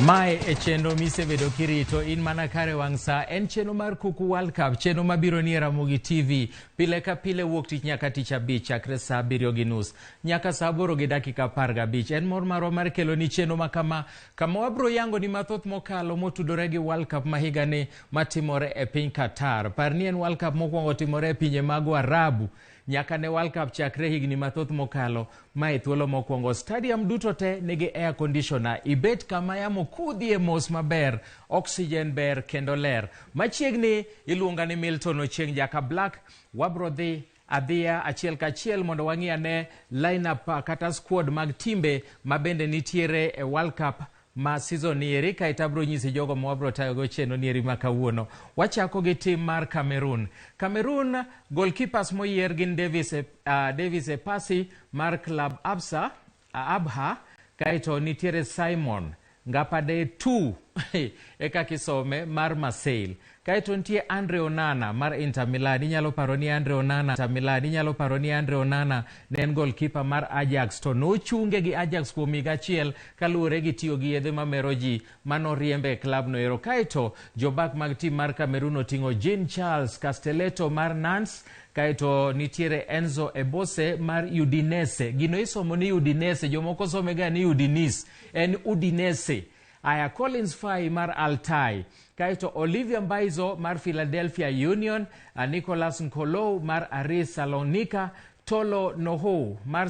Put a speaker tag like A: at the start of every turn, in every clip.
A: Mae e chenro misebedo kirito in mana kare wang' sa en chenro mar Kuku World Cup, chenro mabiro ni e Ramogi TV pile ka pile wuok tich nyaka tich abich chakre sa 7:30 nyaka sa 8:15. En mor marwa mar kelo ni chenro ma kama kama wabro yango ni mathoth mokalo motudore gi World Cup ma higani matimore e piny Qatar. Par ni en World Cup mokwongo timore e pinje mag Waarabu nyaka ne World Cup chakre higni mathoth mokalo. Mae thuolo mokwongo. Stadium duto te nigi air conditioner. Ibet kama yamo kudhie mos maber, oxygen ber kendo ler. Machiegni iluonga ni Milton Ochieng Jaka Black. Wabro dhi adhiya achiel kachiel mondo wang'i ane lineup kata squad mag timbe ma bende nitiere e World Cup ma season ni eri, kaeto abro nyisi jogo ma wabro tayogo chenro ni eri ma kawuono. Wachako gi tim mar Cameroon. Cameroon goalkeepers moyier gin Davis Epasi mar club Absa, Abha, kaeto nitiere Simon Ngapade 2 e kaka isome mar Marseille. Kaeto nitie Andre Onana mar Inter Milan. Inyalo paro ni Andre Onana Inter Milan. Inyalo paro ni Andre Onana ne en goalkeeper mar Ajax to nochunge gi Ajax kuom higa achiel kaluwore gi tiyo gi yedhe mamero ji manoriembe e klab no ero. Kaeto jobak mag tim mar Cameroon oting'o Jean Charles Castelletto mar Nantes, kaeto nitiere Enzo Ebose mar Udinese. Gino isomo ni Udinese, jomoko some ga ni Udinese, en Udinese. Aya, Collins Fai mar Altai, kaeto Olivier Mbaizo mar Philadelphia Union, Nicolas Nkolou mar Aris Salonika, Tolo Noho mar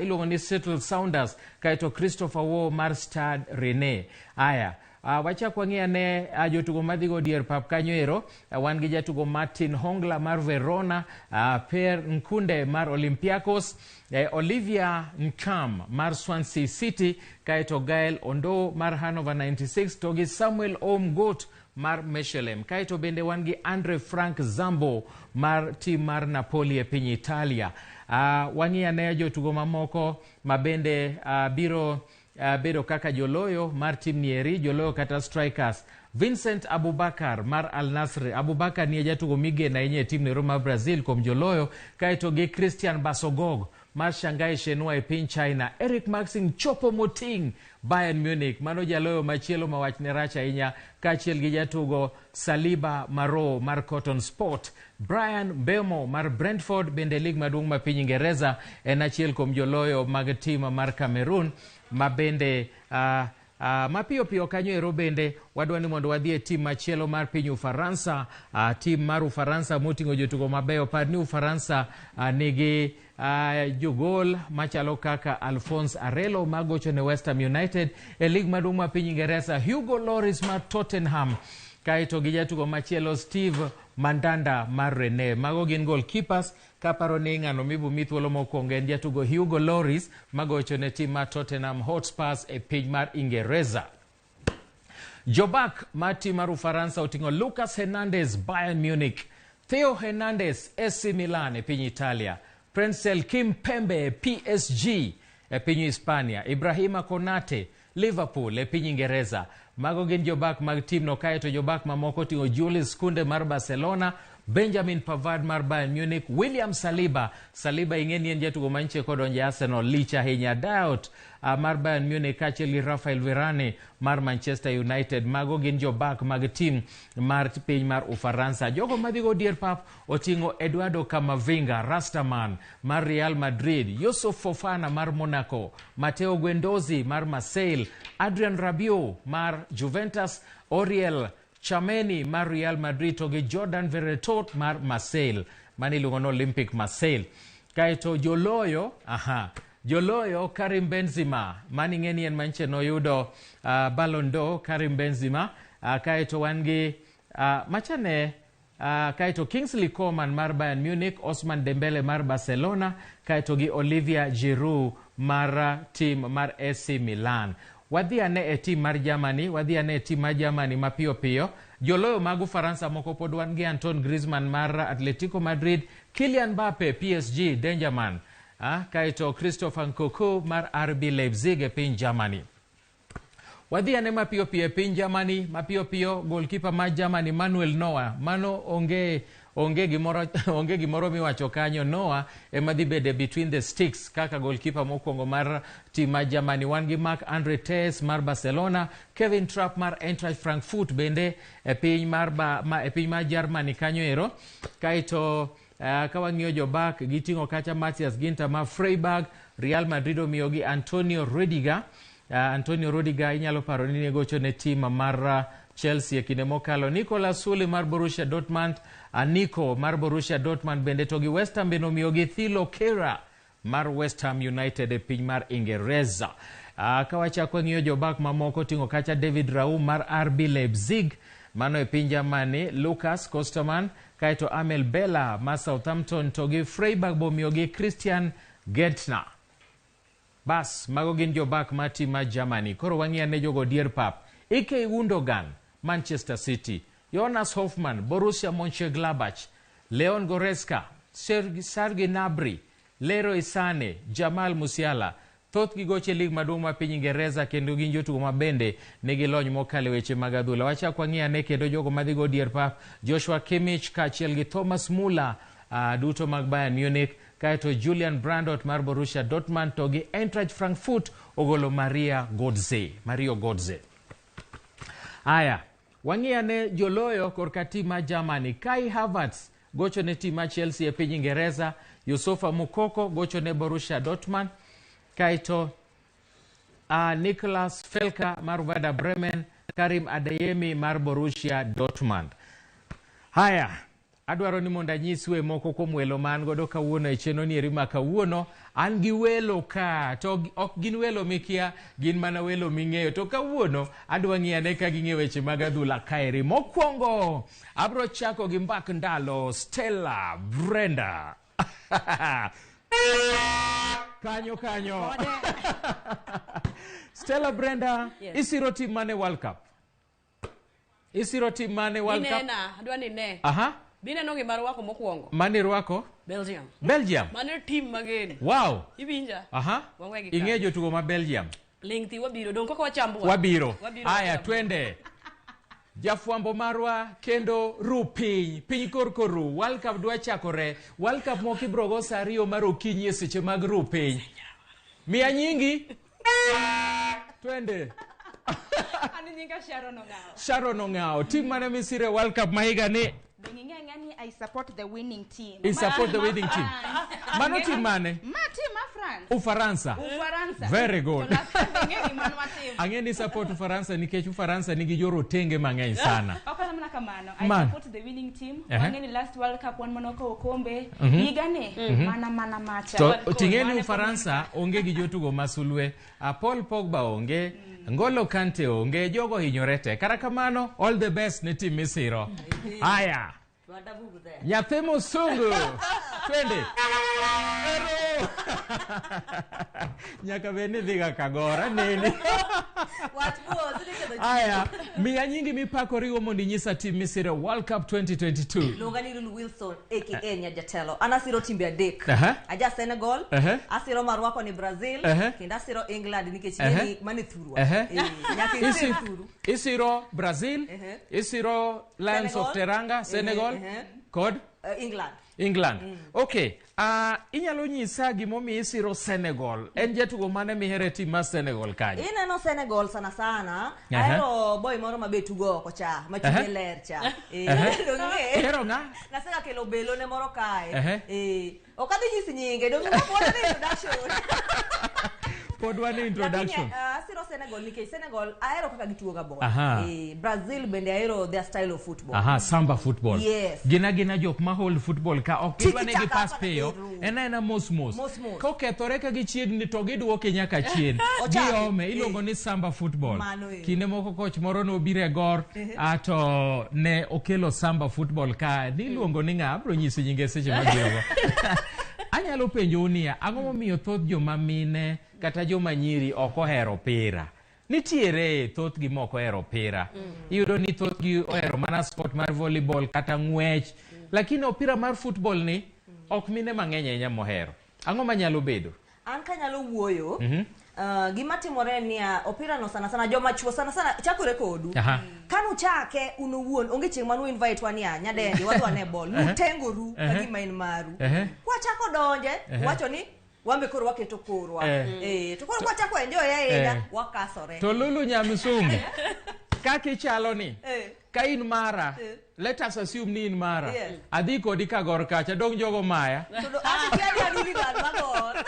A: iluongo ni Seattle Sounders, kaeto Christopher Wo mar Stade Rennais. Aya, wachak wang'i ane jotugo madhigo dier pap kanyo ero. Wan gi jatugo Martin Hongla mar Verona, Pierre Nkunde mar Olympiacos, Olivier Ntcham mar Swansea City, kaeto Gael Ondo mar Hannover 96 to gi Samuel Omgot mar Mechelem. Kaeto bende wan gi Andre Frank Zambo mar tim mar Napoli e piny Italia. Wang'i ane jotugo mamoko ma bende biro bedo kaka joloyo mar tim nieri, joloyo kata strikers. Vincent Abubakar mar Al Nassr. Abubakar ni e jatugo migeno ahinya e tim nero mar Brazil kuom joloyo, kaeto gi Christian Basogog mar Shanghai Shenhua e piny China. Eric Maxim Choupo-Moting Bayern Munich, mano jaloyo machielo ma wachne rach ahinya, kaachiel gi jatugo Saliba Maro mar Cotton Sport. Brian Mbeumo mar Brentford bende lig maduong' ma piny Ingereza en achiel kuom joloyo mag tim mar Cameroon ma bende mapiyo piyo kanyo ero bende wadwa ni mondo wadhi e tim machielo mar piny Ufaransa, tim mar Ufaransa moting'o jotugo mabeyo. Par ni Ufaransa nigi jogol machalo kaka Alphonse Areola magocho ne West Ham United e lig maduong' ma piny Ingereza, Hugo Lloris mar Tottenham, kaeto gi jatugo machielo Steve Mandanda mar Rennes. Mago gin goalkeepers. Kaparo ni ng'ano mibu mi thuolo mokwongo en jatugo Hugo Lloris magocho ne tim mar Tottenham Hotspurs e piny mar Ingereza. Jobak mar tim mar Ufaransa oting'o Lucas Hernandez Bayern Munich, Theo Hernandez AC Milan e piny Italia, Presnel Kimpembe PSG e piny Hispania, Ibrahima Konate Liverpool e piny Ingereza. Mago gin jobak mag timno, kaeto jobak mamoko oting'o Julius Kounde mar Barcelona, Benjamin Pavard mar Bayern Munich, William Saliba. Saliba ing'e ni en jatugo mantie kodonjo e Arsenal lich ahinya. Dayot mar Bayern Munich kaachiel gi Rafael Varane mar Manchester United. Mago gin jobak mag tim mar piny mar Ufaransa. Jogo madhigo dier pap oting'o Eduardo Camavinga, Rastaman mar Real Madrid, Yusuf Fofana mar Monaco, Matteo Guendouzi mar Marseille, Adrian Rabiot mar Juventus, Auriel Tchouameni mar Real Madrid to gi Jordan Veretout mar Marseille, mano iluongo ni Olympic Marseille. Kaeto joloyo, aha, joloyo Karim Benzema, mano ing'e ni en manche noyudo Ballon d'Or, Karim Benzema. Kaeto wan gi machane kaeto Kingsley Coman mar Bayern Munich, Ousmane Dembele mar Barcelona, kaeto gi Olivier Giroud mar tim mar AC Milan. Wadhi ane e tim mar Germany, wadhi ane e tim mar Germany mapiyo piyo. Joloyo mag Ufaransa moko pod wan gi Antoine Griezmann mar Atletico Madrid, Kylian Mbappe PSG, Dangerman. Kaeto Christopher Nkunku mar RB Leipzig e piny Germany. Wadhi ane mapiyo piyo e piny Germany, mapiyo piyo goalkeeper mar Germany Manuel Neuer, mano onge Onge gimoro miwacho kanyo. Noah ema dhi bede between the sticks kaka goalkeeper mokwongo mar team mar Germany. Wan gi Marc Andre Ter mar Barcelona, Kevin Trapp mar Eintracht Frankfurt bende e piny mar, ba, ma, e piny mar Germany kanyo ero. Kaeto ka wang'iyo jobak, giting'o kacha Matthias Ginter mar Freiburg. Real Madrid omiyogi Antonio Rudiger. Antonio Rudiger inyalo paro ni ne gocho ne team mar Chelsea e kinde mokalo. Nicolas Sule mar Borussia Dortmund, Nico mar Borussia Dortmund bende to gi West Ham bende omiyogi Thilo Kehrer mar West Ham United e piny mar Ingereza. Ka wachako wang'iyo jobak mamoko, ting'o kacha David Raum mar RB Leipzig mano e piny Germany, Lucas Klostermann, kaeto Armel Bella mar Southampton to gi Freiburg bomiyogi Christian Gentner. Bas, mago gin jobak mar team mar Germany. Koro wang'i ane jogo dier pap. Ilkay Gundogan, Manchester City. Jonas Hofmann, Borussia Mönchengladbach. Leon Goretzka, Serge Gnabry, Leroy Sane, Jamal Musiala. Thothgi goche lig maduong' mar piny Ingereza kendo gin jotugo ma bende nigi lony mokalo e weche mag adhula. Wachak wang'i ane kendo jogo madhi go dier pap, Joshua Kimmich kaachiel gi Thomas Muller, duto mag Bayern Munich, kaeto Julian Brandt mar Borussia Dortmund to gi Eintracht Frankfurt ogolo Maria Götze, Mario Götze. Aya, wang'i ane joloyo korka team mar Germany. Kai Havertz gocho ne team mar Chelsea e piny Ingereza, Youssoufa Moukoko gocho ne Borussia Dortmund, kaeto Nicolas Felka mar Werder Bremen, Karim Adeyemi mar Borussia Dortmund. Haya, adwaro ni mondo anyisue moko kuom welo ma an godo kawuono e chenro ni eri ma kawuono. An gi welo ka, to ok gin welo mikia, gin mana welo ming'eyo. To kawuono adwa ng'iyo ane ka ging'eyo weche mag adhula kaeri. Mokwongo, abro chako gi mbak ndalo Stella Brenda. Kanyo kanyo. Stella Brenda,
B: Yes.
A: isiro team mane World Cup? Isiro team mane World Cup?
B: Binena, adwa ni ne.
A: Aha.
B: Bineno gima rwako mokwongo.
A: Mane rwako?
B: Belgium.
A: Belgium.
B: Mano team mageno.
A: Wow.
B: Iwinja?
A: Aha.
B: Wawegi ka.
A: Ing'eyo jotugo ma Belgium?
B: Ling thi, wabiro. Dong kaka wachambwa.
A: Wabiro.
B: Wabiro
A: Aya,
B: wachambwa.
A: twende. Jafwambo marwa kendo ru piny, piny korko ru. World Cup dwa chakore. World Cup moko ibro go sa 2 mar okinyi e seche mag ru piny. Miya nyingi. Twende.
C: An nyinga Sharon Ong'awo.
A: Sharon Ong'awo. Team mane misire World Cup ma higa ni?
C: Dong ing'e ang'eya ni I support the winning team.
A: I support the winning team. Mano team mane?
C: Ma team ma France.
A: Ufaransa.
C: Ufaransa.
A: Very good.
C: To last time ing'e gima ne watimo.
A: Ang'e ni support Ufaransa nikech Ufaransa nigi jorotenge mang'eny sana.
C: Ok ana mana kamano. I
A: Man.
C: support the winning team.
A: Ehe.
C: Wang'e ni last World Cup wan mana okawo okombe. Higa ni mana macha.
A: To ting'e ni
C: Wan e
A: Ufaransa onge gi jotugo ma sulwe. Paul Pogba onge, N'Golo Kante onge, jogo hinyore te. Kata kamano, all the best ne team misiro. Aya, nyathi musungu. Twende. Ero. Nyaka bed ni dhiga kagora neni.
D: Wach buo, sidhi ketho.
A: Aya, miya nyingi mipakorigo mondo inyisa team misiro World Cup 2022.
D: Luonga ni Lulu Wilson aka Nyajatelo. An asiro timbe adek. Aja Senegal, asiro marwako ni Brazil, kendo asiro England nikech ng'eni mane thurwa. Eh, nyaka isir thuru.
A: Isiro Brazil, isiro Lions of
D: Senegal.
A: Teranga, Senegal, kod
D: England.
A: England. Okay, inyalo nyisa gimomiyo isiro Senegal? En jatugo mane mihero e team mar Senegal kanyo?
D: Ineno Senegal sana sana, ahero boy moro ma be tugo oko cha, ma chunye ler cha. Eh, dong ing'e?
A: Ihero ng'a?
D: Nasega kelo belo ne moro kae. Eh, ok adhi nyisi nyinge, dong pod wadhi introduction.
A: Pod wan e introduction.
D: Lakini, asiro Senegal nikech Senegal ahero kaka gitugo ga ball. Eh, Brazil bende ahero their style of football.
A: Aha, samba football.
D: Yes.
A: Gin agina jok ma hold football ka ok gidwa ni
D: Tiki-taka
A: gipas
D: pana
A: piyo,
D: ero.
A: en aena mos mos.
D: Mos mos.
A: Kokethore ka gichiegni to giduoke nyaka chien.
D: Ochaki.
A: Giome, iluongo ni samba football.
D: Mano ero.
A: Kinde moko coach moro nobiro e gor, to ne okelo samba football ka niluongo ni ng'a? Abiro nyisi nyinge seche mabirogo. Anyalo penjou niya, ang'o momiyo thoth joma mine kata joma nyiri ok ohero opira? Nitiere thothgi mok ohero opira. Iyudo ni thothgi ohero mana sport mar volleyball kata ng'wech. Lakini opira mar football ni ok mine mang'eny ahinya mohero. Ang'o manyalo bedo?
D: An kanyalo wuoyo, Gima timore en niya, opira no sana sana joma chuo sana sana chakore kodu. Kanuchake un owuon onge chieng' manu invite wa niya nyadendi wadhi wane ball. Nutengoru ka gima en maru. Kwachako donje, wacho ni wambe koro waketo korwa. To koro kwachako enjoy ahinya, wakasore.
A: To Lulu Nyamsungu, kaka ichalo ni, ka in mara, let us assume ni in mara. Adhi kodi ka gor kacha, dong jogo maya.
D: To ati kia ni an hooligan magor.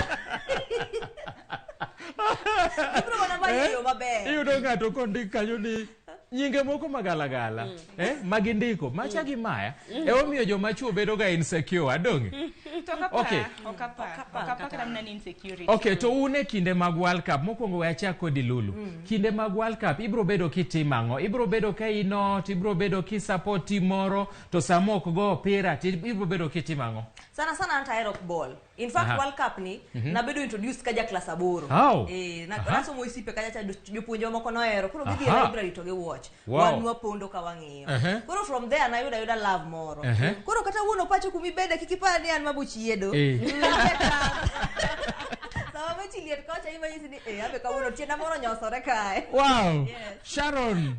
D: Ibiro mana manyo yo maber.
A: Iyudo ng'ato kondik kanyo ni nyinge moko magalagala, magindiko, macha gi maya. Emomiyo joma chuo bedo ga insecure, adonge?
C: To ok apar kata mana ni insecurity.
A: Okay, to un e kinde mag World Cup, mokwongo we achak kodi Lulu. Kinde mag World Cup, ibiro bedo kitimo ang'o? Ibiro bedo ka inot, ibiro bedo ki support team moro, to sama ok go opira, to ibiro bedo kitimo ang'o?
D: Sana sana an to ahero ball. In fact, World Cup ni, nabedo introduced ka ja class 8. Nasomo isipe kacha cha jopuonje moko nohero. Koro gidhi e library to gi watch. Wan wapondo ka wang'iyo. Koro from there nayudo ayuda love moro. Koro kata wuon opacho kumibede kik ipar ni an mabuch yiedo. Sama mechi liet kocha imanyisi ni abe kawuono tienda moro nyosore kae.
A: Wow. Sharon,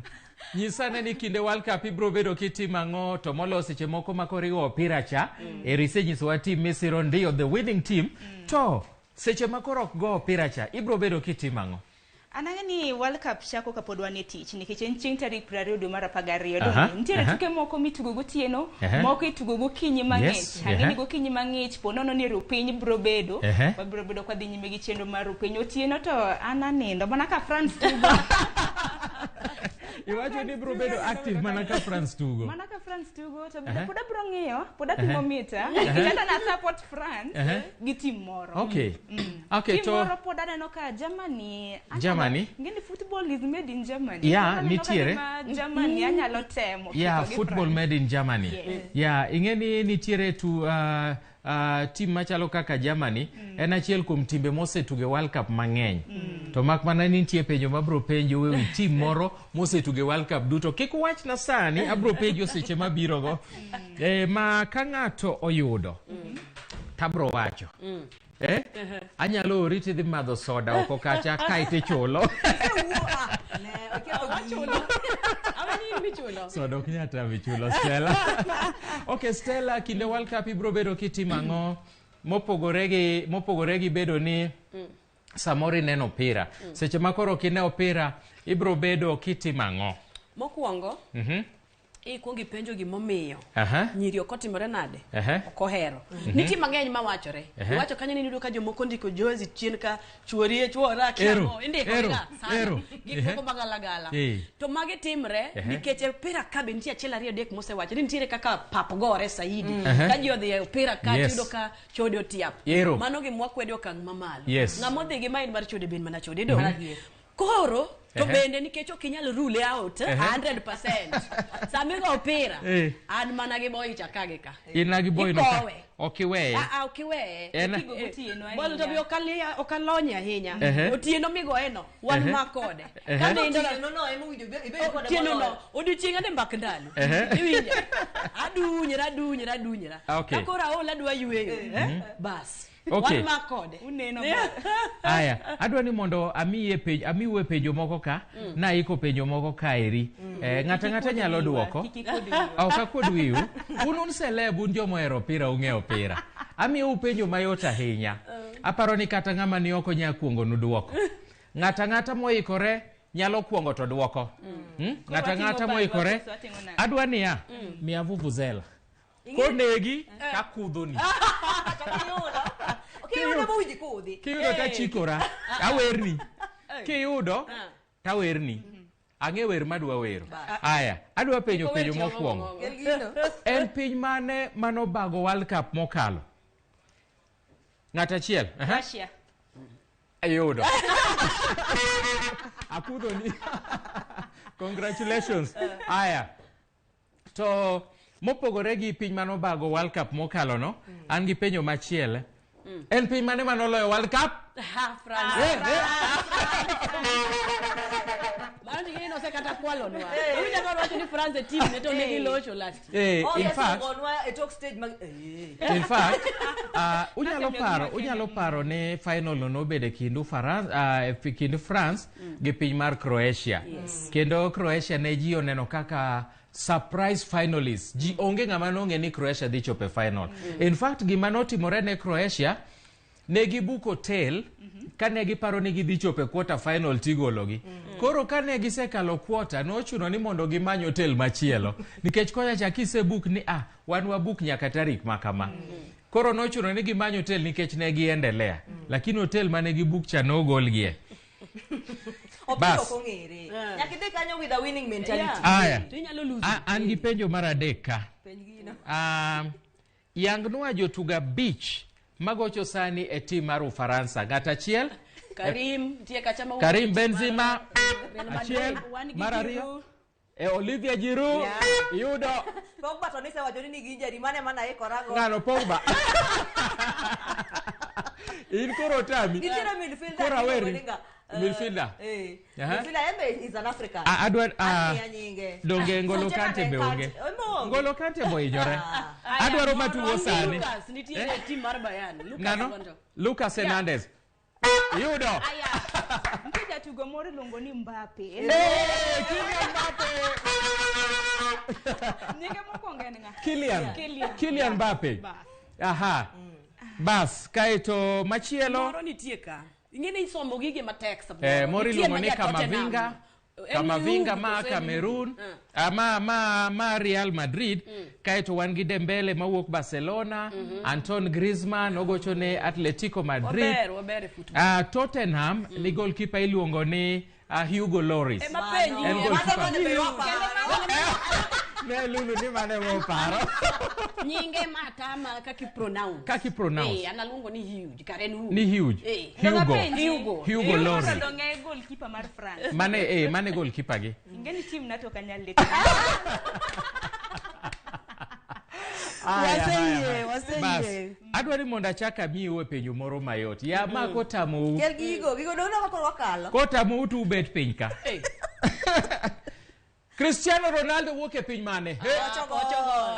A: nyisane ni kinde World Cup ibiro bedo kitimo ang'o, to moloyo seche moko ma koro igo opira cha, eri isenyisowa team misiro ndiyo the winning team, to seche ma koro ok go opira cha, ibiro bedo kitimo ang'o?
C: An ang'e ni World Cup chako kapod wan e tich nikech en chieng' tarik 20 dwe mar 12. Nitiere tuke moko mitugo gotieno, moko itugo gokinyi mang'ich. Ang'e ni gokinyi mang'ich po nono ni rupiny biro bedo, wabiro bedo kwa dhi nyime gi chenro mar rupiny. Otieno to an anindo mana ka France tugo.
A: Iwacho ni biro bedo active mana ka France tugo.
C: Mana ka France tugo to bende pod abiro ng'iyo, pod apimo mita. Nikech ata na support France gi team moro.
A: Okay,
C: Team
A: to
C: moro pod aneno ka Germany.
A: Germany?
C: Ngeni football is made in Germany.
A: Yeah,
C: Aneno ka
A: nitiere.
C: gima Germany anyalo temo.
A: Yeah,
C: kiko gi
A: football
C: France.
A: made in Germany.
C: Yes.
A: Yeah, ing'e ni nitiere tu team machalo kaka Germany, en achiel kuom timbe mosetugo World Cup mang'eny. To mak mana ni nitie penjo mabiro penjo ewi team moro mosetugo World Cup duto. Kik uwachna sani, abiro penjo seche mabiro go. Ma ka ng'ato oyudo, tabro wacho. Anyalo ori tidhi madho soda oko kacha kaeto ichulo. Soda ok nyal tami chulo, Stella. Okay, Stella, kinde World Cup ibiro bedo kitimo ang'o mopogore gi bedo ni samoro ineno opira. Seche ma koro ok ine opira, ibiro bedo kitimo ang'o?
B: Mokwongo, ikwongo ipenjo gimomiyo nyiri ok otimore nade, ok ohero. Nitie mang'eny mawachore. Iwacho kanyo ni iyudo ka jomoko ndiko jozi chien ka chuori e chuora kia ang'o, indiko ga sana. Gik moko magalagala. To magi timre nikech e opira ka be nitie achiel ariyo adek mosewacho ni nitiere kaka pap gore saidi. Ka ji odhi e opira ka tiyudo ka chode otiap. Mano gima wakwedo e okang' mamalo. Ng'ama odhi gi mind mar chode ben mana chode dong'. Koro to bende nikech ok inyal rule out 100%. Sama igo opira, an mana gi boy cha ka gi ka.
A: In gi boy no ka.
B: Ikowe.
A: Ok iweye.
B: Ah, ok iweye.
A: En
C: Igo gotieno ahinya.
B: Bol to be ok alony ahinya. Otieno migoye no, wan ma kode. Ka nindo
D: Otieno no ema owinjo ibed kode
B: Otieno no,
D: moloyo.
B: odiochieng' adhi mbak ndalo. Iwinja? Adunyra, adunyra, adunyra.
A: Okay.
B: Ka koro aol adwa yweyo, bas.
A: Okay.
B: Wan ma kode.
C: Uneno
A: Aya, adwa ni mondo amiye penjo, amiwe penjo moko ka, naiko penjo moko kaeri. Ng'ata ng'ata nyalo duoko.
C: Kik ikuod wiwa.
A: Ok akuod wiu. Un celeb, un joma ohero opira, ung'eyo opira. Amiyou penjo mayot ahinya. Aparo ni kata ng'ama ni oko nyalo kuongo nu duoko. Ng'ata ng'ata moikore nyalo kuongo to duoko. Ng'ata
C: Koro
A: ng'ata
C: wating'o
A: moikore.
C: bag, wating'o nang'o?
A: Adwa niya, miya vuvuzela. Konegi, takudhoni.
D: Kiyudo mowinji kudhi.
A: Kiyudo tachikora, awerni. Kiyudo, tawerni. Ang'e wer madwa wero. Aya, adwa penjo
B: Kik ower
A: penjo
B: chiemo
A: mokwongo.
B: mong'ong'o.
D: Kel gino.
A: En piny mane manobago World Cup mokalo? Ng'at achiel.
C: Russia.
A: Ayudo. Akudhoni. Congratulations. Aya. To mopogore gi piny manobago World Cup mokalo no, an gi penjo machielo. En piny mane manoloyo World Cup?
B: Ha, France. Mano ting'e ni osekata kwalonwa. Owinjo ka wacho ni France e team ne to ne gilocho last
A: year.
D: Oh,
A: In
D: yes,
A: fact,
D: ogonwa e tok stage mag
A: in fact, unyalo paro ni final no nobedo e kind Ufaransa, e kind France gi piny mar Croatia. Kendo Croatia ne ji oneno kaka surprise finalists. Ji onge ng'ama nong'e ni Croatia dhi chopo e final. In fact, gima notimore ne Croatia, ne gibook hotel ka ne giparo ni gidhi chopo e quarter final tigologi. Koro ka ne gisekalo quarter, nochuno ni mondo gimany hotel machielo. Nikech kocha cha kisebook ni wan wabook nyaka tarik ma kama. Koro nochuno ni gimany hotel nikech ne giendelea. Lakini hotel mane gibook cha nogolgie.
D: Opira
A: Bas.
D: ok ong'ere. Nyaka idhi kanyo with a winning mentality.
A: Aya.
B: To inyalo lose.
A: An gi penjo mar adek ka.
D: Penj gino.
A: Yangnwa jotugo abich magocho sani e tim mar Ufaransa. Ng'at achiel,
B: Karim nitie kacha ma
A: Karim Benzema,
B: Real Madrid.
A: achiel,
C: Wan gi
A: mar ariyo,
C: Giroud.
A: e Olivier Giroud, yudo
D: Pogba to nisewacho ni nigi injury mane mana ikorago.
A: ng'ano Pogba. In koro tami.
D: Nitiere midfielder.
A: Koro aweri.
D: miluongo ni nga,
A: Midfielder.
D: Eh.
A: Aha.
D: Midfielder embe is an African.
A: Adwa
D: Amiya nyinge.
A: donge N'Golo
D: Suche
A: Kante
D: nade
A: be onge.
D: Kante? Embe onge.
A: N'Golo Kante bohinyore.
D: Ah.
A: Adwaro matugo
B: Wan gi
A: sani.
B: Lucas nitie e team mar Bayern. Lucas
A: Ng'ano?
B: Alonso.
A: Lucas Hernandez. Yudo.
C: Aya. Nitie jatugo moro iluongo ni Mbappe.
A: Eh, Kylian Mbappe.
C: Nyinge mokwongo en ng'a?
A: Kylian.
C: Kylian.
A: Kylian Mbappe.
C: Bas.
A: Aha. Bas, kaeto machielo
B: Moro nitie ka. Ing'e ni isomo gige matek samoro.
A: Moro
B: Nitie
A: iluongo
B: ma
A: ni
B: ja Tottenham.
A: Kamavinga.
B: En
A: Kamavinga
B: Hugo
A: ma
B: koso en
A: Cameroon,
B: Hugo?
A: ma Real Madrid, kaeto wan gi Dembele mawuok Barcelona, Antoine Griezmann ogocho ne Atletico Madrid.
B: Waber, waber e football.
A: Tottenham ni goalkeeper iluongo ni Hugo Lloris.
B: Ema penji.
A: En goalkeeper.
D: Mano mane be waparo.
A: Ne Lulu ni mane moparo.
B: Nyinge matama kaka i-pronounce.
A: Kaka i-pronounce.
B: Eh, an aluongo ni huge, kare en Hugo.
A: Ni huge.
B: Eh.
A: Hugo.
B: Hugo.
A: Hugo Lloris.
C: To donge goalkeeper mar France.
A: Mane goalkeeper gi.
C: Ing'e ni team na to ok anyal leko.
A: Aya,
D: Waseyie,
A: haya, haya.
D: waseyie.
A: Bas, adwa ni mondo achak amiu e penjo moro mayot. Ya ma kotamou.
D: Kel gigo, gigo dong' ka koro wakalo.
A: Kotamou to ubet piny ka.
B: Eh.
A: Cristiano Ronaldo wuok e piny mane? He.
D: Portugal.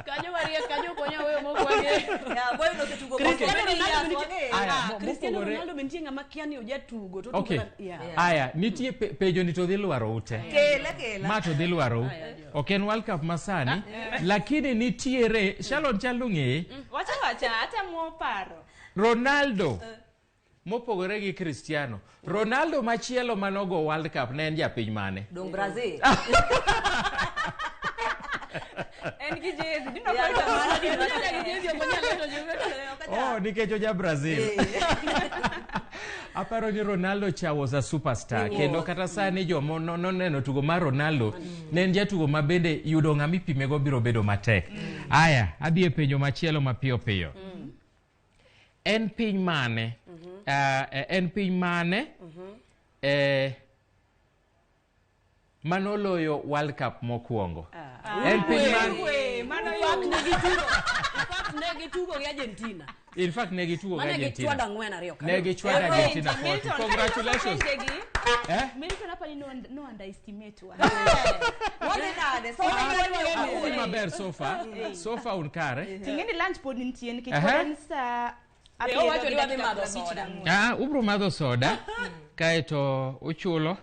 B: Kanyo Maria, kanyo konya weyo mok wang'eyo.
D: Yeah, boy nosetugo
B: Cristiano
D: for many
B: Ronaldo
D: years,
B: nitie-
D: wang'eyo.
A: Aya,
B: Ah, Cristiano
A: mopogore-
B: Ronaldo be nitie ng'ama kia ni ojatugo to otugo
A: Okay.
B: na- yeah.
A: Aya, nitie penjo ni to dhi lwaro ute.
D: Kele, kela.
A: Ma to dhi lwarou. Ok en World Cup masani, lakini nitiere Shalon chalo ng'eye.
C: Wacha wacha atemo paro.
A: Ronaldo mopogore gi Cristiano. Ronaldo machielo manogo World Cup ne en japiny mane?
D: Dong Brazil.
C: En gi jezi. Dino
D: Yeah.
C: koyudo
B: Mano gi jezi ok onyal leto Juventus.
A: Oh, nikech oja Brazil. Aparo ni Ronaldo cha was a superstar.
D: He
A: Kendo
D: was.
A: kata sani joma noneno tugo mar Ronaldo, ne en jatugo ma bende yudo ng'ama ipimego biro bedo matek. Aya, adhi e penjo machielo mapiyo piyo. En piny mane? En piny mane? Manoloyo World Cup mokwongo. En piny mane?
C: Uruguay, mano
B: In fact,
C: yot.
B: ne gitugo. In fact, ne gitugo gi Argentina.
A: In fact, ne gitugo gi
B: Mane
A: Argentina.
B: gichwado 4-2 kanyo.
A: Ne gichwado Argentina 4.
C: Milton,
A: Congratulations.
C: penjegi.
A: Eh?
C: Milton apa ni no underestimate wa.
D: Wadhi nade? So
A: Udhi maber so far. So far un kare.
C: Ting'e ni lunch pod nitie nikech
A: Aha.
C: pod en saa
B: Eh, owacho ni
C: abiriyo gi
B: wadhi
C: dakika
B: madho
C: 54.
B: soda.
A: Ubro madho soda kaeto uchulo.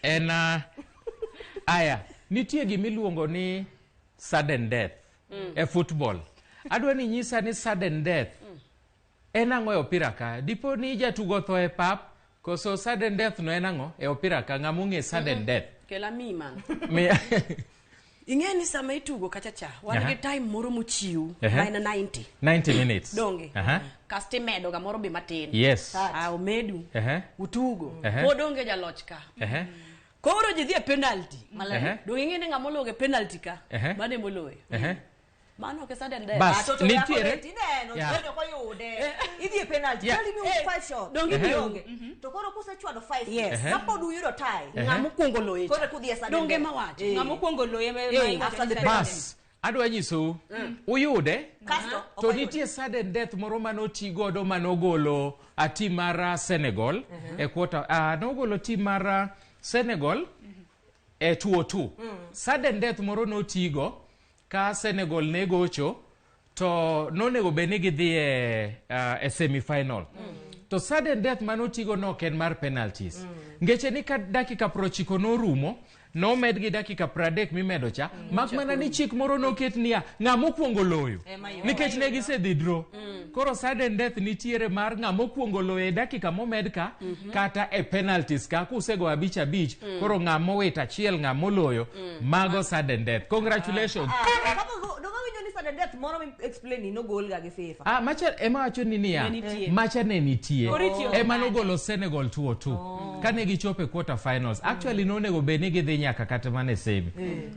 A: En aya, nitie gimiluongo ni sudden death e football. Adwa ni nyisa ni sudden death en ang'o e opira ka? Dipo ni jatugo otho e pap, koso sudden death no en ang'o e opira ka? Ng'ama ong'e sudden death?
B: Kela mi man. Ing'e ni sama itugo kacha cha, wan gi time moro mochiw ma en 90.
A: 90 minutes.
B: Donge.
A: Aha.
B: Kasto imedo gamoro be matin.
A: Yes.
B: Ah, omedu. Utugo. Pod onge jaloch ka. Koro ji dhi e penalty. Donge ing'e ni ng'ama ologo e penalty ka? Mano ema oloyo. Mano ok e sudden death.
A: Bas,
D: To
A: nitiere.
D: Ineno, to koyude. Idhi e penalty. Tell me 5 shots.
B: Donge
A: Ehe.
D: Donge. To koro kusechwado 5.
B: Yes.
D: Kapod uyudo tie.
B: Ng'ama okwongo loye cha.
D: Koro kudhi e sudden
B: Donge
D: death.
B: ema wacho.
C: Ng'ama okwongo loye
B: Eh.
D: After the
A: Bas, Adwa nyisou. Uyude. Kasto To nitie sudden death moro manoti godo manogolo a team mar Senegal e quarter nogolo team mar Senegal e 2-2. Sudden death moro notigo ka Senegal ne gocho to nonego bed ni gidhi e semi-final. To sudden death manotigo no ok en mar penalties. Ngeche ni ka dakika 90 norumo, nomed gi dakika 30 mimedo cha, mak mana ni chik moro noket niya, ng'ama okwongo loyo. Nikech ne gisedhi draw. Koro sudden death nitiere mar ng'ama okwongo loyo e dakika momed ka, kata e penalties ka, kusego 5-5, koro ng'ama owito achiel, ng'ama oloyo, mago sudden death. Congratulations.
D: Donga winjo ni sudden death moro mi explain ni nogol ga gi FIFA.
A: Macha ema wacho ni niya, macha ne nitie. Ema nogolo Senegal 2-2. Kane gichopo e quarter finals. Actually nonego bed ni gidhi nyaka kata mana e semi.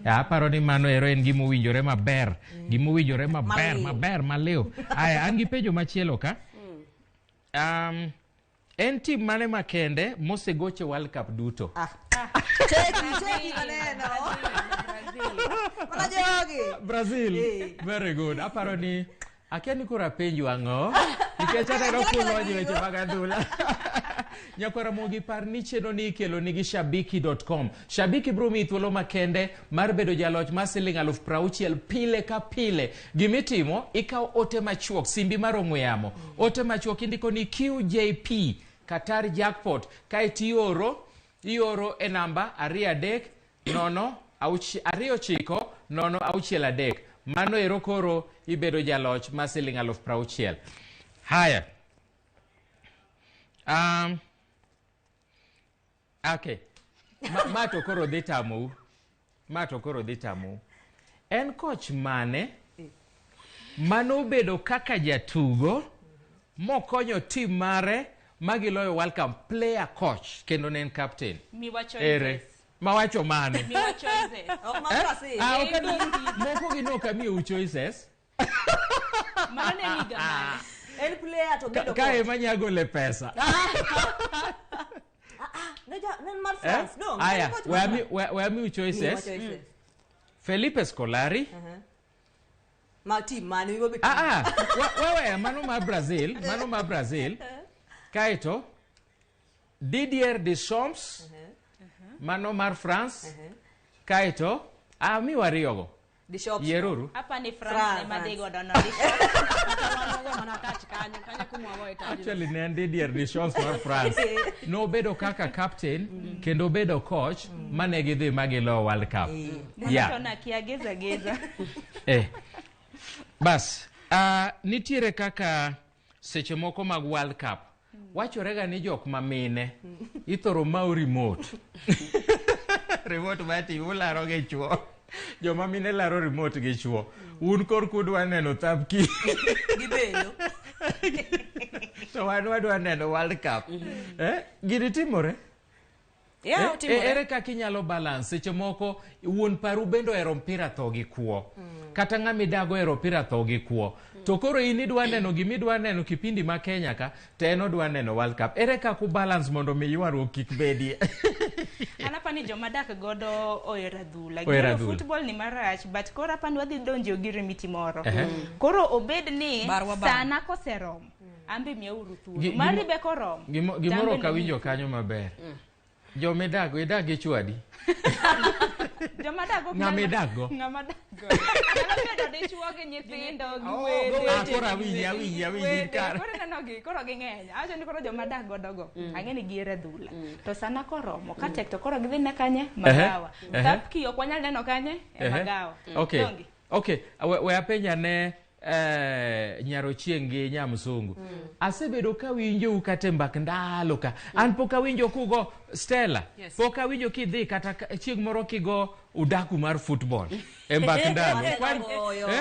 A: Aparo ni mano ero en gima owinjore maber. Gima owinjore maber, maber, maliw. Aya, an gi penjo machielo ka. En team mane makende mosegoche World Cup duto?
D: Cheki maneno. Mana jogi.
A: Brazil. Very good. Aparo ni akia ni koro apenju ang'o nikech aneno kulonyo weche mag adhula. Nyakwara Ramogi, par ni chenro ni ikelo nigi shabiki.com. Shabiki biro miyi thuolo makende mar bedo jaloch mar siling 60,000 pile ka pile. Gimitimo, ikawo ote machuok, simbi mar ong'we yamo. Ote machuok indiko ni QJP Qatar Jackpot, kaeto ioro e namba 2 3 0 2 9 0 6 3. Mano ero koro ibedo jaloch mar siling 60,000. Haya. Okay. Ma to koro dhi tamou. Ma to koro dhi tamou. En coach mane manobedo kaka jatugo mokonyo team mare magiloyo World Cup, player coach kendo ne en captain?
C: Miwa choices.
A: Mawacho mane?
C: Miwa choices.
D: Ok ma Brazil.
A: Ok adwar moko gi no kamiyo choices.
C: Mano ne liga mane?
D: En player to bedo
A: coach. Ka ema nyagole pesa.
D: Ne mar France, no.
A: Aya, we ami choices. Felipe Scolari.
D: Ma team mane wiwa be.
A: Wewe mano mar Brazil, mano mar Brazil. Kaeto Didier Deschamps, mano mar France. Kaeto miwa ariyogo.
D: Deschamps.
A: Yeruru.
C: Hapa ni France ema dhi godo no Deschamps.
A: Actually ne en Didier Deschamps mar France. Nobedo kaka captain kendo bedo coach mane gidhi magiloyo World Cup.
C: Yeah. Nakia geza geza.
A: Bas, nitiere kaka seche moko mag World Cup. Wachorega ni jok mamine ithoro mau remote. Remote mati ularo gi chuo. Joma mine laro remote gi chuo. Un kor kudwa neno thapki.
D: Gibedo.
A: To wan wadwa neno World Cup. Gini timore? Ere kaka inyalo balance seche moko wuon paru bende ohero mpira tho gi kuo. Kata ng'ama idago ohero mpira tho gi kuo. To koro in idwa neno gima idwa neno kipindi ma Kenya ka, to en odwa neno World Cup. Ere kaka ubalance mondo mi ywaruok kik bedie?
C: An apani joma dak godo ohero adhula. Gihero football ni marach, but koro apani wadhi donjo gi remiti moro. Koro obed ni sana koseromo, ambe miyauru thuolo. Mari be koromo.
A: Gimoro ok awinjo kanyo maber. Joma idago, idag gi chwadi.
C: Joma dago
A: ng'ama idakgo.
C: Ng'ama dakgo. Nyalo bedo dichuo gi nyithindo gi wede.
A: Koro awinji kar.
C: Koro ineno gi, koro ging'eny. Awacho ni koro joma dak godo go, ang'e ni gihero adhula. To sana koromo, ka tek to koro gidhi ne kanye? Magawa. Thapki ok wanyal neno kanye? E magawa.
A: Okay. Okay, we apenja ne Nyarochieng' gi Nyamsungu. Asebedo kawinjou kata e mbak ndalo ka. An pok awinjo kugo Stella. Pok awinjo kidhi kata chieng' moro kigo udaku mar football e mbak ndalo.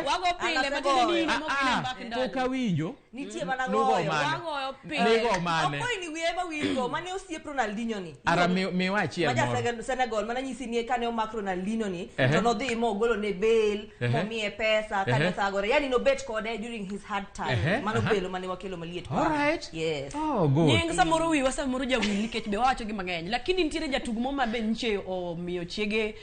B: Wago pile matiende ni in ema mbak ndalo.
A: Pok awinjo.
D: Nitie mana goyo.
B: Wagoyo pile.
A: Nigo mane.
D: Okoi ni wiye ma wilgo mane osiep Ronaldinho ni.
A: Ara miwa achiel moro.
D: Maja Senegal mana nyisi ni kane omak Ronaldinho ni to nodhi mogolo ne bail, momiye pesa kane othagore. Yani nobet kode during his hard time. Mano belo mane wakelo maliet.
A: All right.
D: Yes.
A: Oh, good.
B: Nying samoro wiwa samoro jawil nikech be wawacho gi mang'eny. mang'eny. Lakini nitiere jatugo mo ma be nyiche omiyo chiege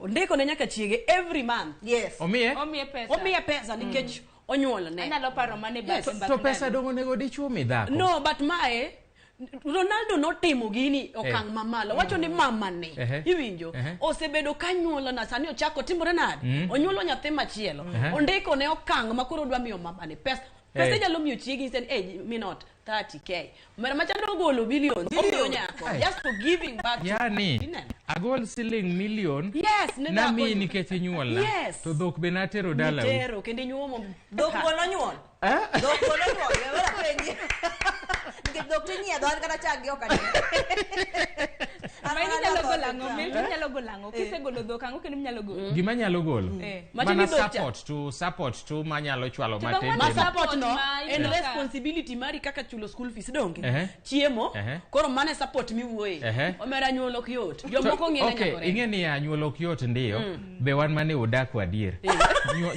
B: ondiko ne nyaka chiege every month.
D: Yes.
A: Omiye?
C: Omiye pesa.
B: Omiye pesa nikech onyuolo ne.
C: Anyalo paro mane
B: Yes.
A: To pesa dong onego dichuo mi dhako.
B: No, but mae Ronaldo notimo gini okang' mamalo. Wacho ni mama ne. Iwinjo? Osebedo ka nyuolo na sani ochako timore nade? Onyuolo nyathi machielo. Ondiko ne okang' ma koro odwa miyo mama ne pesa. Pesa inyalo miyo chiegi instead minot 30k. Mera machando ogolo billions. Omiyo nyako. Just for giving back.
A: Yani agol siling million.
B: Yes, ne
A: nami nikech inyuola.
B: Yes.
A: To dhok be natero dalau.
B: Nitero kendo inyuomo.
D: Dhok go nonyuol. Dhok go nonyuol. Wera penji. Nikech dhok tinyiedho an kata chak gi ok aneno.
C: Ma inyalo golo ang'o? Milton nyalo golo ang'o? Kisegolo dhok ang'o kendo inyalo golo?
A: Gima nyalo golo. Mana support to manyalo chwalo matin.
B: Ma support no en responsibility mari kaka chulo school fees donge. Chiemo koro mane support miwuoye. Omera nyuol ok yot. Jomoko ng'e
A: nyakore. Okay, ing'e ni nyuol ok yot ndiyo. Be wan mane odak adier.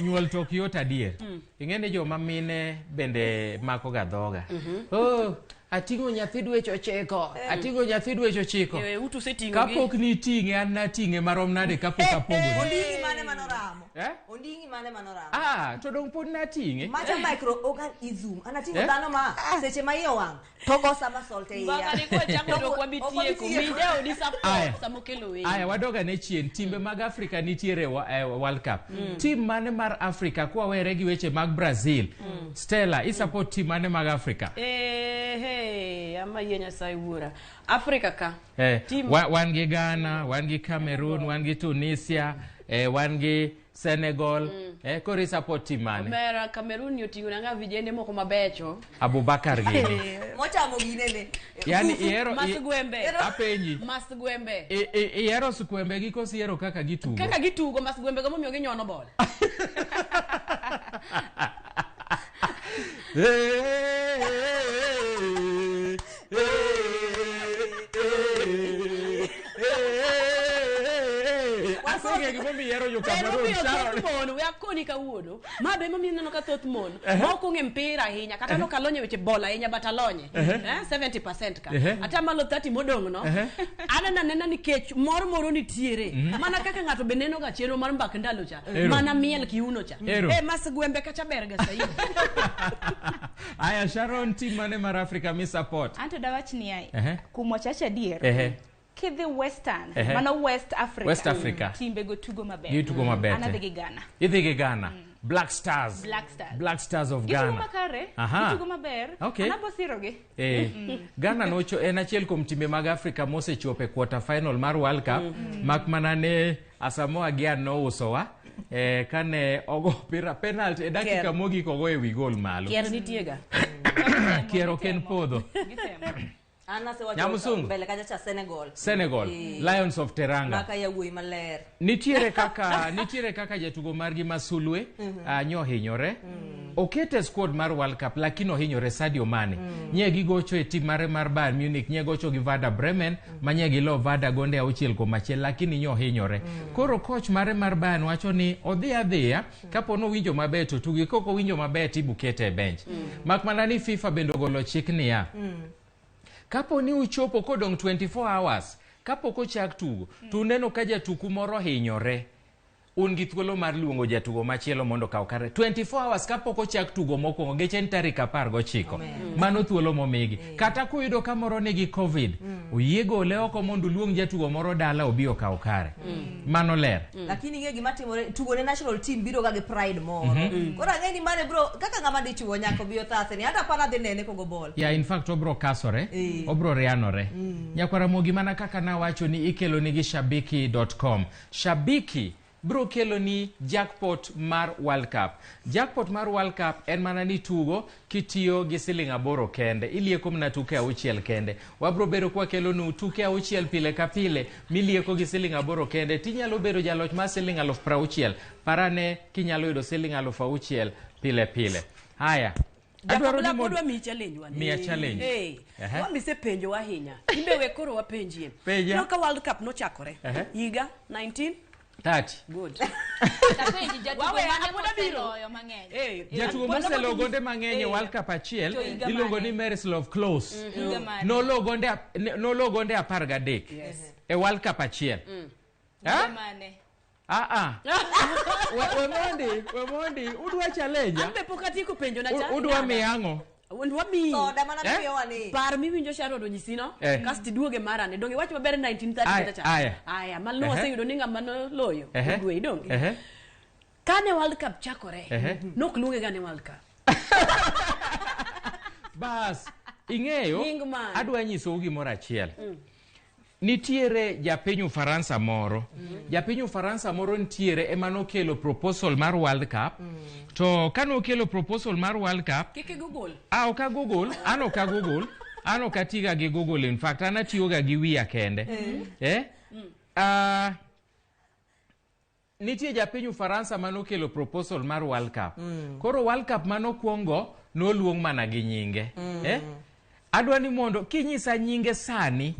A: Nyuol to ok yot adier. Ing'e ni joma mine bende mako ga dhoga. Oh, ating'o nyathi dweche 9. Ating'o nyathi dweche 9. Kapok niting'e an nating'e marom nade kapok apogo.
D: Onding'i mane manoramo. Onding'i mane manoramo.
A: Ah, to dong pod nating'e.
D: Macha microorganism. Anating'o dhano ma seche ma iye owang' to go sama solte iya.
B: Baka ni kwa chako to kwa bitieko. Mija odi support sama okelo winy.
A: Aya, wadoga ne chien. Timbe mag Afrika nitiere World Cup. Team mane mar Afrika kwa were gi weche mag Brazil. Stella, i support team mane mag Afrika?
B: Ama yie Nyasaye wuora. Afrika ka.
A: Wan gi Ghana, wan gi Cameroon, wan gi Tunisia, wan gi Senegal. Koro i support team mane?
B: Omera Cameroon ni oting'o nanga vijende moko mabecho.
A: Abubakar gini.
D: Mochamo ginene.
A: Yani ihero
B: Masgwembe.
A: Apenji.
B: Masgwembe.
A: Ihero skwembe gi koso ihero kaka gitugo?
B: Kaka gitugo masgwembe go momiyo ginyono bol. We akoni kawuono ma be momiyo ineno ka thoth mon ma ok ong'e mpira ahinya kata nok alonye weche bol ahinya but alonye 70% ka atamalo 30 modong' no aneno anena nikech mor moro nitiere mana kaka ng'ato be neno ga chenro mar mbak ndalo cha mana miel kiuno cha masgwembe kacha ber ga saidi.
A: Aya Sharon, team mane mar Afrika mi support?
C: Anto dawach niya kuom wachache adier. Kidhi Western, mano West Africa.
A: West Africa.
C: Timbe go tugo maber.
A: Gitugo maber.
C: An adhi gi Ghana.
A: Idhi gi Ghana. Black Stars.
C: Black Stars.
A: Black Stars of Ghana.
C: Gitugo makare. Gitugo maber.
A: Okay.
C: Anabo sirogi.
A: Ghana nocho en achiel kuom timbe mag Afrika mosechopo e quarter final mar World Cup. Mak mana ne Asamoah Gyan nousowa. Kane ogo pira penalty e dakika mogik ogo e wi gol malo.
B: Kier nitie ga.
A: Kier ok en podho.
D: Nyamusungu mbele kacha cha Senegal.
A: Senegal, Lions of Teranga.
D: Maka ya wuoyi maler.
A: Nitiere kaka jatugo margi Masulwe nyo hinyore. Okete squad mar World Cup lakini ohinyore Sadio Mane. Nye gigocho e team mare mar Bayern Munich, nye gocho gi Werder Bremen, ma nye gilo Werder gonde 6-1 lakini nyo hinyore. Koro coach mare mar Bayern wacho ni odhi adhiya kapo no winjo maber to tugi, koko winjo maber tibukete e bench. Mak mana ni FIFA bende ogolo chik niya. Kapo ni uchopo kodong 24 hours, kapok ochak tugo, to uneno ka jatuku moro hinyore, un gi thuolo mar luongo jatugo machielo mondo okaw kare. 24 hours kapok ochak tugo mokwongo, geche en tarik 19. Mano thuolo momigi. Kata kuyudo ka moro nigi COVID, oyie gole oko mondo uluong jatugo moro dala obi okaw kare. Mano ler.
D: Lakini ing'e gima timore, tugo ne national team biro ga gi pride moro. Koro ang'e ni mane bro, kaka ng'ama dichuo nyaka obi othase ni, hata apana dhi nene kogo bol.
A: Yeah, in fact obro kasore, obro rianore. Nyakwara Mogi, mana kaka nawacho ni ikelo nigi shabiki.com. Shabiki bro kelo ni jackpot mar World Cup. Jackpot mar World Cup en mana ni tugo kitiyo gi siling 8 kende. Ilieko mana tuke 6 kende. Wabro bedo kwa kelo nu tuke 6 pile ka pile milieko gi siling 8 kende. Tinyalo bedo jaloch mar siling 60,000. Parane kinyalo yudo siling 6,000 pile pile. Haya.
B: Adwaro ni mondo mi challenge wan.
A: Miya challenge.
B: Wamise penjo ahinya. Imbe we koro wapenjie. No ka World Cup nochakore. Higa 19
A: 30.
B: Good.
C: Tapenji jatugo
B: Wawe,
C: mane
B: apoda biro.
C: moseloyo mang'eny.
B: Eh,
A: Jatugo
B: apoda
A: moselo
B: biro.
A: gonde mang'eny e World Cup achiel
C: To higa
A: iluongo
C: mane?
A: ni Miroslav Klose.
C: Higa mane?
A: Nolo gonde nolo gonde 13 e World Cup achiel.
C: Higa
A: Ah?
C: mane?
A: Ah ah. We mondi, udwa challenge?
B: An be pok atieko penjo na cha.
A: Udwa miya ang'o?
B: Udwa miyi.
D: Soda mana
A: Eh?
D: miyowa ni.
B: Par miwinjo Sharon onyisi no.
A: Eh.
B: Kasto iduoge marane. Donge iwach maber 1930
A: Aya,
B: cha.
A: aya.
B: Aya, mano
A: Ehe.
B: waseyudo ni ng'ama noloyo.
A: Ehe.
B: Ogwe donge.
A: Ehe.
B: Kane World Cup chakore,
A: Ehe.
B: nok luonge ga ni World Cup.
A: Bas, ing'eyo,
B: Nying mane?
A: adwa nyisou gimoro achiel. Nitiere japiny Ufaransa moro. Japiny Ufaransa moro nitiere ema nokelo proposal mar World Cup. To kanokelo proposal mar World Cup,
B: Kik i-Google.
A: Ah, ok a Google, an ok a Google, an ok atiga gi Google, in fact, an atiyoga gi wiya kende. Eh? Ah, nitie japiny Ufaransa manokelo proposal mar World Cup. Koro World Cup manokwongo noluong mana gi nyinge. Eh? Adwa ni mondo kinyisa nyinge sani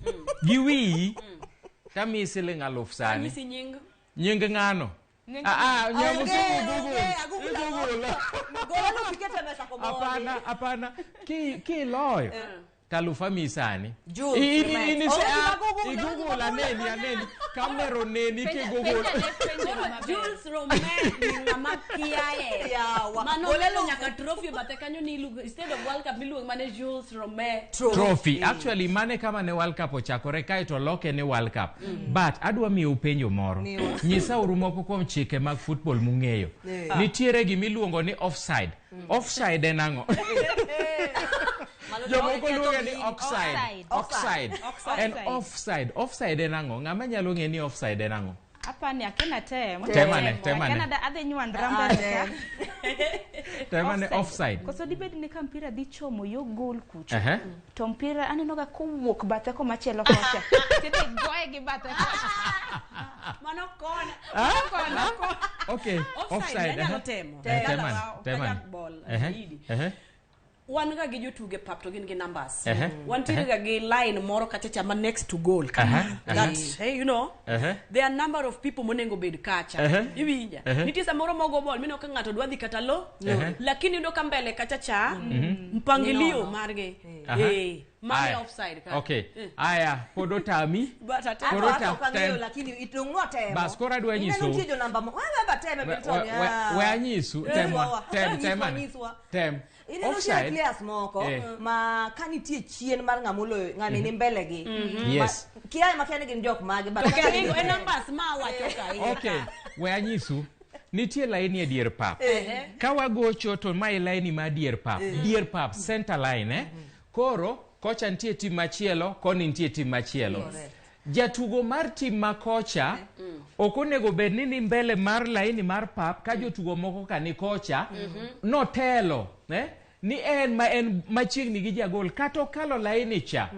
A: gi wiyi tamiyi siling 1000 sani.
B: Anyisi nying.
A: Nying ng'ano?
C: Nying
A: Ah, ah, nyamusungu
D: Onge,
A: Google.
D: onge,
A: Google.
D: Gola no pikete mesa komondi.
A: Hapana, hapana. Kiloyo talufa mi sani.
D: Jules
A: In
D: Rimet.
A: se
D: Onge
A: ah,
D: gima Google,
A: i
D: onge
A: Google
D: gima
A: aneni aneni. Kamera oneni ki Google.
C: Penja ne penjo maber.
B: Jules Rimet ni ng'ama kiaye.
D: Yawa.
B: Mano
D: Gole
B: kelo
D: lufu.
B: nyaka trophy e bathe kanyo ni iluongo instead of World Cup miluongo mane Jules Rimet.
A: Trophy. Actually mane kama ne World Cup ochakore kae to loke ne World Cup. But adwa miyou penjo moro.
D: Miwa.
A: Nyisauru moko kuom chike mag football mung'eyo.
D: Eh.
A: Nitiere gimiluongo ni offside. Offside en ang'o?
D: Malo
A: Jomoko
D: to
A: luonge ni
D: gini.
A: oxide.
D: Oxide.
A: Oxide. En offside. Offside en ang'o? Ng'ama nyalo ng'e ni offside en ang'o?
C: Apani akena tem.
A: Temane, temane.
C: Akena adhi nywandra
D: Ah,
C: mbele ka.
A: Temane offside.
C: Koso dibed ni ka mpira dhi chomo yo gol kucha.
A: Ehe.
C: To mpira aneno ga kowuok bathe komachielo kocha. Tidhi goye gi bathe kocha.
B: Mano kona.
A: Ah? Okay.
B: Offside,
A: Offside.
B: anyalo
A: aha.
B: temo.
A: Eh,
B: Kaka
A: temane, temane.
B: kaka ball,
A: Ehe,
B: zaidi.
A: ehe.
B: Wan ga gi jotugo e pap to gin gi numbers.
A: Ehe.
B: Wantiere ga gi line moro kacha cha ma next to goal kama.
A: Aha, aha.
B: That, hey, you know,
A: Ehe.
B: there are number of people monego bed kacha.
A: Ehe.
B: Iwinja.
A: Ehe.
B: Nitie samoro mogo ball mineno ka ng'ato dwa dhi kata lo.
A: Ehe.
B: Lakini iyudo ka mbele kacha cha mpangilio margi.
A: Aha.
B: Eh, mane
A: Aya.
B: offside ka.
A: Okay. Aya, pod otami.
B: But ate-
A: Koro
D: Ato
A: ta-
D: ok ang'eyo
A: tem.
D: lakini idong' temo.
A: Bas, koro adwa
D: Ineno
A: nyisou.
D: nitie jonamba mo. Wewe ba teme Milton.
A: We anyisu. Temwa. Tem,
D: Nyiswa,
A: temane.
D: nyiswa.
A: Tem.
D: Ineno nitie
A: Offside.
D: players moko
A: Eh.
D: ma ka nitie chien mar ng'ama oloyo ng'ani ni mbele gi.
A: Yes.
D: Ma- Kiaye makia ni gin jok mage but
B: To
D: kaka
B: kendo
D: gin
B: e numbers ma awacho ka.
A: Okay. We anyisu. Nitie laini e dier pap. Ka wagocho to mae laini ma dier pap. Dier pap, center line eh. Koro kocha nitie tim machielo, koni nitie tim machielo. Jatugo mar tim ma kocha ok onego bed ni ni mbele mar laini mar pap ka jotugo moko ka ni kocha notelo eh? Ni en ma en machiegni gi jagol kata okalo laini cha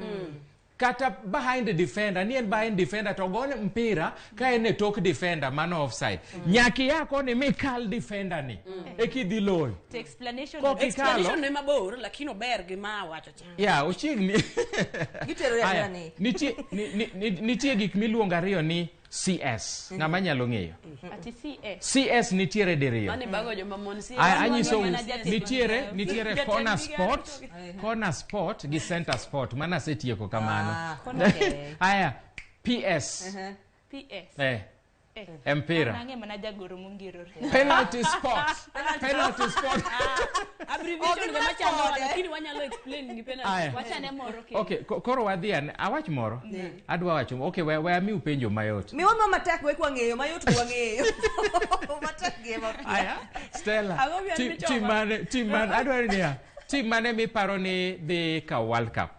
A: kata behind the defender ni en behind defender to gone mpira ka en e tok defender mano offside. Nyaka ia koni mikal defender ni ekidhi loyo.
C: To explanation
A: Kok ikalo
B: Explanation ne mabor lakini ober gi ma awacho cha.
A: ya ochiegni.
D: Gitero
A: Aya,
D: ya ni.
A: nitie nitie gik miluongo ariyo ni CS. Ng'ama nyalo ng'eyo.
C: Ati CS.
A: CS nitiere diriyo.
B: Mane bago joma mon si.
A: Anyisou
C: mana jatend
A: nitiere
C: migawo.
A: nitiere
B: Jatend
A: corner
B: migawo.
A: spot, corner spot gi center spot. Mana asetieko kamano.
D: Ah,
C: okay.
A: Aya, PS.
C: PS.
A: Eh,
C: Eh.
A: mpira.
C: Nang'e mana jagoro mongirore.
A: Penalty spot. Penalty spot.
B: Abbreviation
D: Oh,
B: ga machando
D: gima
B: lakini wanyalo explain gi penalty.
A: Aya.
C: Wachane moro kendo.
A: Okay, koro wadhi ane. Awach moro. Adwa wacho. Okay, we amiu penjo mayot.
D: Miwa ma matek we kwang'eyo mayot kwang'eyo. Matek gi ema.
A: Aya, Stella.
B: Ang'o miyo an michoma?
A: Tim mane, adwaro niya. Tim mane miparo ni dhi kawo World Cup?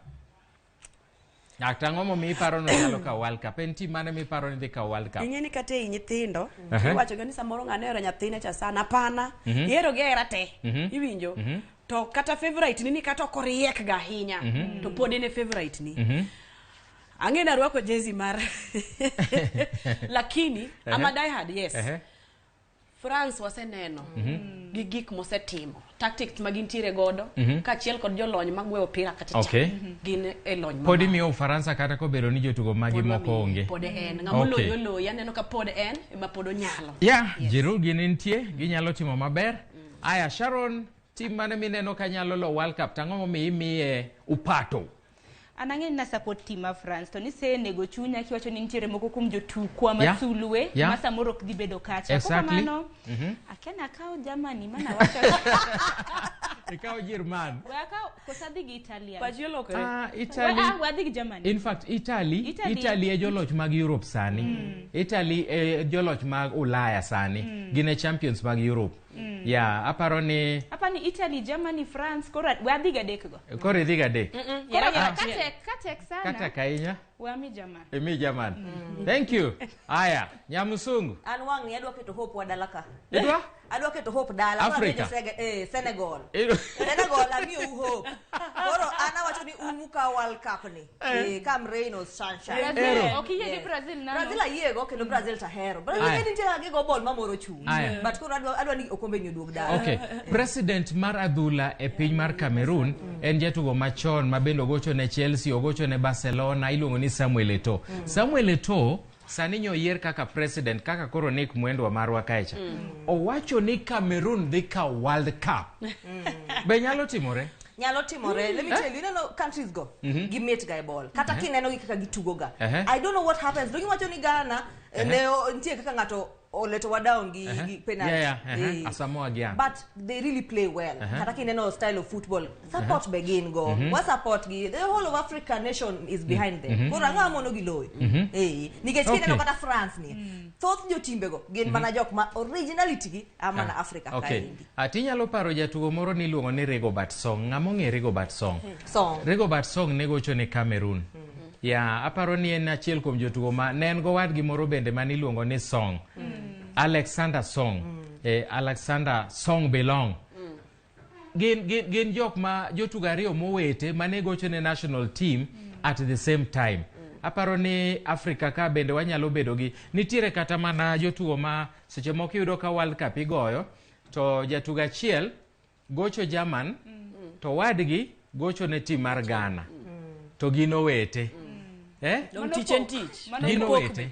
A: Akta ang'o momiyo iparo ni onyalo kawo World Cup? En tim mane miparo ni dhi kawo World Cup?
B: Ing'e ni kata ei nyithindo
A: Ehe.
B: iwacho ga ni samoro ng'ano ohero nyathine cha sana hapana ihero gi ahera te iwinjo to kata favorite ni ni kata ok oriek ga ahinya to pod en e favorite ni ang'e ni arwako jezi mar lakini ama die hard yes
A: Ehe.
B: France waseneno gi gik mosetimo, tactics ma gintiere godo, kaachiel kod jolony magweyo opira kata cha. Gin e lony
A: Pod imiyo Ufaransa kata kobedo ni jotugo magi moko onge.
B: Pod en ng'ama oloyi oloyi, aneno ka pod en ema pod onyalo.
A: Yeah, Giroud gini nitie, ginyalo timo maber. Aya, Sharon, tim mane mineno ka nyalo lo World Cup, tang'o momiyo imiye upato?
C: An ang'e ni na support team ma France, to nisenego chunya kiwacho ni nitiere moko kuom jotukwa masulwe ma samoro ok dhi bedo kacha. Kokamano, akia ni akaw Germany mana wacho.
A: Ikaw Jerman.
C: We akaw koso adhi gi Italian.
B: Pachi olokore.
A: Italy.
C: We adhi gi Germany.
A: In fact, Italy, Italy e joloch mag Europe sani. Italy e joloch mag Ulaya sani. Gin e champions mag Europe. Yeah, aparo ni
C: Apani Italy, Germany, France, koro we adhi gi adek go.
A: Koro idhi gi adek.
C: Koro katek sana.
A: Katek ahinya.
C: We ami German.
A: Imi German. Thank you. Aya, Nyamusungu.
D: An wang' ni adwa keto hope wa dala ka.
A: Idwa?
D: Adwa keto hope dala.
A: Africa.
D: Senegal. Senegal amiyo hope. Koro an awacho ni umuka World Cup ni. Come rain or sunshine.
C: Brazil. Ok iyie gi Brazil nano.
D: Brazil ayiego kendo Brazil tahero. Brazil nitie gi go ball mamoro chuny. But koro adwa ni okombe ni oduog dala.
A: Okay. President mar adhula e piny mar Cameroon en jatugo machon ma bende ogocho ne Chelsea, ogocho ne Barcelona, iluongo ni Samuel Eto'o. Samuel Eto'o sani nyo yier kaka president, kaka koro Nick Mwendwa marwa kaecha. Owacho ni Cameroon dhi kawo World Cup. Be nyalo timore?
D: Nyalo timore. Let me tell you, ineno countries go gimit ga e ball. Kata kineno gi kaka gitugo ga. I don't know what happens. Dongi wacho ni Ghana ne nitie kaka ng'ato oleto wa down gi penalty.
A: Asamoah Gyan.
D: But they really play well. Kata kineno style of football, support begin go. Wa support gi. The whole of Africa nation is behind them. Koro ang'o mono giloyo? Nikech kineno kata France ni. Thoth jotimbe go gin mana jok ma originality gi ama na Africa kaendi.
A: Atinyalo paro jatugo moro ni iluongo ni Rigobert Song. Ng'ama ong'e Rigobert Song?
D: Song.
A: Rigobert Song ne gocho ne Cameroon. Ya, aparo ni en achiel kuom jotugo ma ne en gowadgi moro bende mane iluongo ni Song. Alexander Song. Alexander Song Belong. Gin jok ma jotugo ariyo mowete mane gocho ne national team at the same time. Aparo ni Afrika ka bende wanyalo bedo gi nitiere kata mana jotugo ma seche moko iyudo ka World Cup igoyo to jatugo achiel gocho German to wadgi gocho ne team mar Ghana to gin owete.
B: Tich en tich.
A: Gin owete.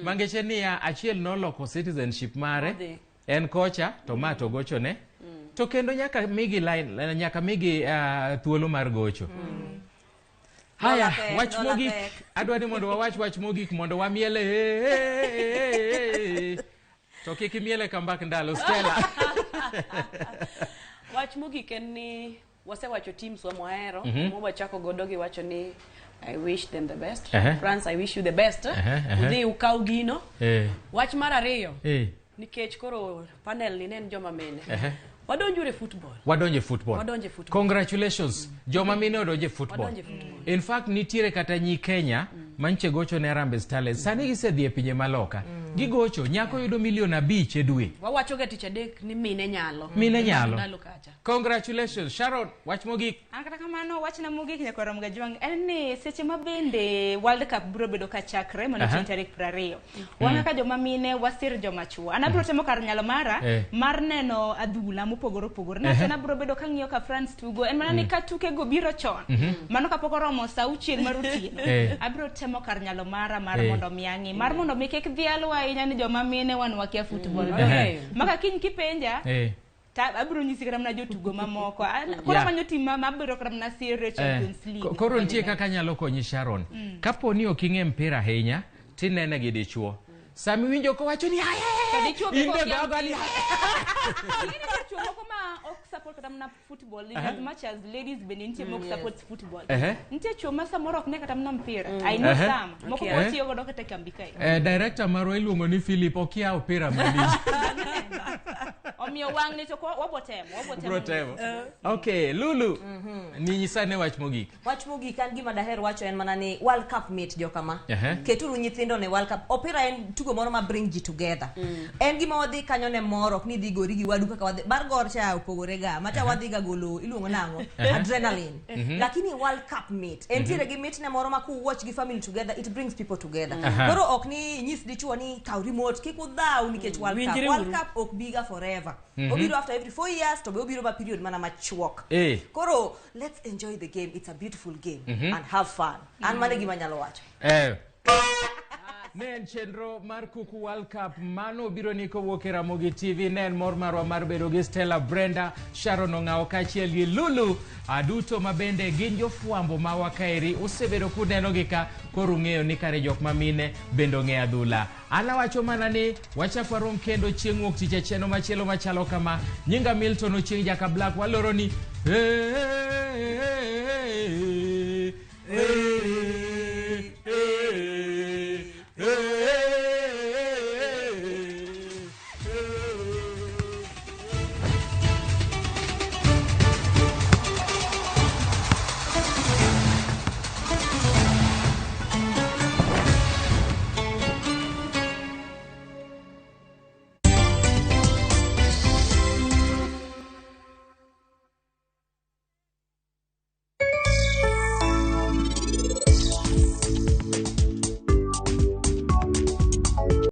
A: Mangeche niya achiel noloko citizenship mare en kocha to ma to gocho ne to kendo nyaka migi line, nyaka migi thuolo mar gocho. Haya, wach mogik adwa ni mondo wawach wach mogik mondo wamiele to kik imiele kambak ndalo Stella.
B: Wach mogik en ni wasewacho teams wa mohero mwachako godo gi wacho ni I wish them the best. France, I wish you the best. Udhi ukaw gino. Wach mar ariyo. Nikech koro panel ni nen joma mine. Wadonjo e football.
A: Wadonjo e football. Congratulations. Joma mine odonjo e football. In fact, nitiere kata nyi Kenya manche gocho ne Harambee Starlets. Sani gisedhi e pinje maloka. Gigocho, nyako yudo milion 5 e dwe.
B: Wawacho ga tich adek ni mine nyalo.
A: Mine nyalo. Congratulations. Sharon, wach mogik.
C: An kata kamano wachna mogik nyakora Mgajwang' en ni seche ma bende World Cup biro bedo ka chakre mano chieng' tarik 20. Wan kaka joma mine wasir joma chuo. An abiro temo kar nyalo mara mar neno adhula mopogore opogore. Nacho abiro bedo ka ng'iyo ka France tugo. En mana ni ka tukego biro chon. Mano kapok oromo sa 6 mar otieno. Abiro temo kar nyalo mara mar mondo mi ang'i. Mar mondo mi kik dhialwa ahinya ni joma mine wan wakia football. Maka kiny kipenja abiro nyisi kata mana jotugo mamoko. Koro manyo tim mabiro kata mana Serie Champions League.
A: Koro nitie kaka nyalo konyi Sharon. Kapo ni ok ing'e mpira ahinya, tinene gi dichuo. Sami winjo kowacho ni inde gogo ni
C: chuo moko ma ok support kata mana football as much as ladies bende nitie mok support football. Nitie chuo ma samoro ok ne kata mana mpira. I know some. Moko otiyo godo kata kambi kae.
A: Director marwa iluongo ni Philip okia opira malich.
C: Omiyo wang'ni to wabo temo, wabo temo.
A: Ubro temo. Okay, Lulu. Ninyisa ne wach mogik.
D: Wach mogik an gima daher wacho en mana ni World Cup mit jokama. Keturu nyithindo ne World Cup. Opira en tugo moro ma bring ji together. En gima wadhi kanyo ne mor, ok ni dhi gori gi wadu kaka wadhi. Mar gor cha opogore ga. Macha wadhi ga golo iluongo nang'o? Adrenaline. Lakini World Cup mit. Entiere gi mit ne moro ma ku watch gi family together, it brings people together. Koro ok ni nyis dichuo ni kaw remote kik udhaw nikech World Cup. World Cup ok biga forever. Obiro after every 4 years to be obiro ma period mana machuok. Koro let's enjoy the game. It's a beautiful game and have fun. An mane gima nyalo wacho.
A: Ne en chenro mar Kuku World Cup mano biro ni kowuok e Ramogi TV. Ne en mor marwa mar bedo gi Stella Brenda, Sharon Ong'awo kaachiel gi Lulu aduto ma bende gin jofwambo mawa kaeri. Usebedo kunenogi ka koro ung'eyo ni kare jok mamine bende ong'eyo adhula. An awacho mana ni wachak warom kendo chieng' wuok tich e chenro machielo machalo kama. Nyinga Milton Ochieng' Jaka Black waloro ni hey, hey, hey, hey.